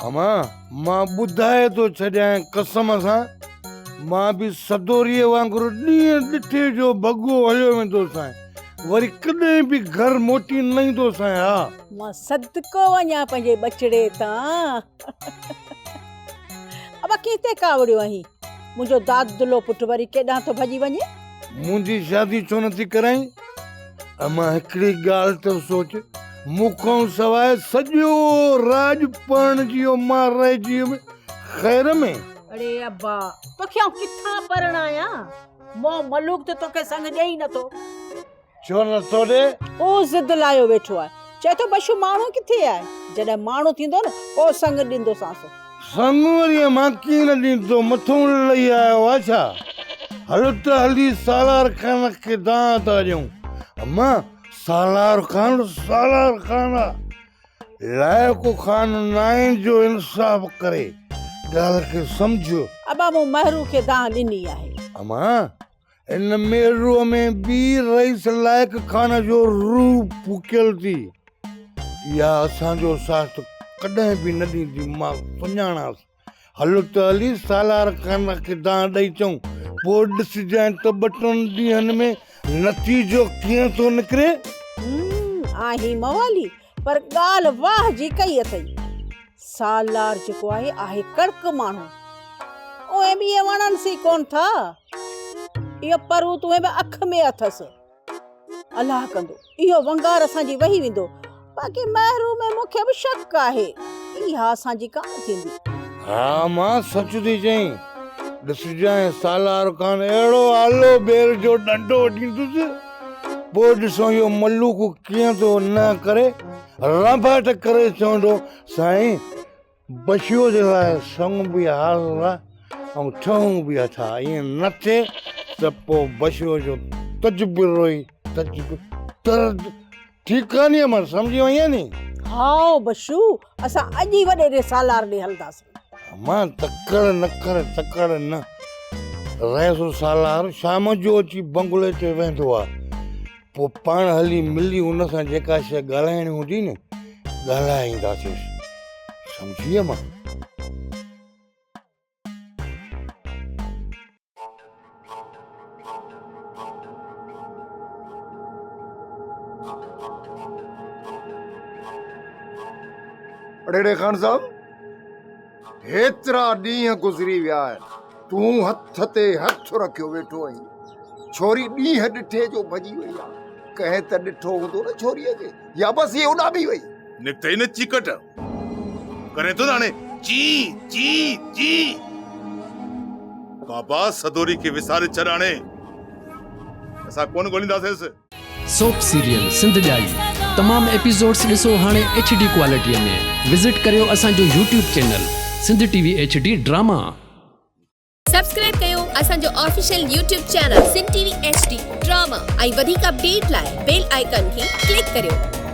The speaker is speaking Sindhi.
امان، مان ٻڌائي ٿو ڇڏيانء قسم سان، مان به سدوريء وانگر ڏينهن ڏٺي جو ڀڳو هليو ويندوسانء، وري ڪڏهن به گهر موٽي نه ايندوسانء، ها. مان صدقو وڃان پنهنجي ٻچڙي تان. ابا ڪنهن تي ڪاوڙيو آهين؟ منهنجو دادلو پٽ وري ڪيڏانهن ٿو ڀڄي وڃي؟ منهنجي شادي ڇو نٿي ڪرائين؟ امان هڪڙي ڳالهه ته سوچ، مون کان سواء سڄو راڄ پرڻجي ويو، مان رهجي ويم خير ۾. اڙي ابا، توکي آئون ڪٿان پرڻايان؟ مون ملوڪ ته توکي سڱ ڏئي ئي نٿو. ڇو نه ٿو ڏي؟ هو ضد لايو ويٺو آهي. چئي ٿو بشو ماڻهو ڪٿي آهي؟ جڏهن ماڻهو ٿيندو نه پوء سڱ ڏيندوسانس. سڱ وري مان ڪيئن نه ڏيندو، مٿئون لهي آيو آ ڇا؟ هل ته هلي سالار خان کي دانهن ٿا ڏيون. اما سالار خان سالار خان آ. لائق خان ناهي جو انصاف ڪري. ڳالهه کي سمجهه. ابا مون مهرو کي دانهن ڏني آهي. اما ان ميرو ۾ به رئيس لائق خان جو روح ڦوڪيل ٿي. اها اسان جو ساٿ ڪڏهن به نه ڏيندي، مان سڃاڻانس. هل ته هلي سالار خان کي دانهن ڏئي اچون، پوء ڏسجانء ته ٻه ٽن ڏينهن ۾ نتيجو ڪيئن ٿو نڪري. آهين موالي، پر ڳالهه واهه جي ڪئي اٿئي. سالار جيڪو آهي، آهي ڪڙڪ ماڻهو. اهي به ائين وڻنس ئي ڪونه ٿا. اهو پرو تون به اک ۾ اٿس. الله ڪندو اهو ونگار اسان جي وهي ويندو. باقي مهرو ۾ مون کي به شڪ آهي. اها اسان جي ڪانه ٿيندي. ها مان سچ ٿي چئين. ڏسجانء سالار خان اهڙو آلو ٻير جو ڏنڊو ڏيندس. پوء ڏسون اهو ملوڪ ڪيئن ٿو نه ڪري. رانڀاٽ ڪري چوندو، سائين بشيو جي لاء سڱ به حاضر آ ۽ ٺهون به اٿا، ائين نه ٿئي ته پوء بشيو جو تجربو ئي تجربو ترد ٺيڪ آ ني امڙ سمجهي وئين ني؟ هائو بشو، اسان اڄ ئي وڏيري سالار ڏي هلنداسين. امان تڪڙ نه ڪر، تڪڙ نه. رئيس سالار شام جو اچي بنگلي تي ويهندو آ. پوء پاڻ هلي ملي ان سان جيڪا شيء ڳالهائڻي هوندي نه ڳالهائي اينداسيس. سمجهي امان؟ اڙي خان صاحب هيترا ڏينهن گذري ويا آهن تون هٿ تي هٿ رکيو ويٺو آهين ڇوري ڏينهن ڏٺي جو ڀڄي وئي آهي ڪنهن ته ڏٺو هوندو نه ڇوريء کي يا بس هي اڏامي وئي نڪتئي نه چيڪٽ ڪرين ٿو نه هاڻي چي چي چي بابا سدوري کي وساري ڇڏ هاڻي اسان ڪونه ڳولينداسينس. سوپ سيريل سنڌ ڄائي تمام ايپيسوڊس ڏسو هاڻي ايڇ ڊي ڪوالٽي ۾ وزٽ ڪريو اسان جو YouTube channel Sindh T V H D drama. Subscribe ڪيو اسان جو official YouTube channel Sindh T V H D drama ۽ وڌيڪ اپڊيٽ لاء بيل آئيڪان کي ڪلڪ ڪريو.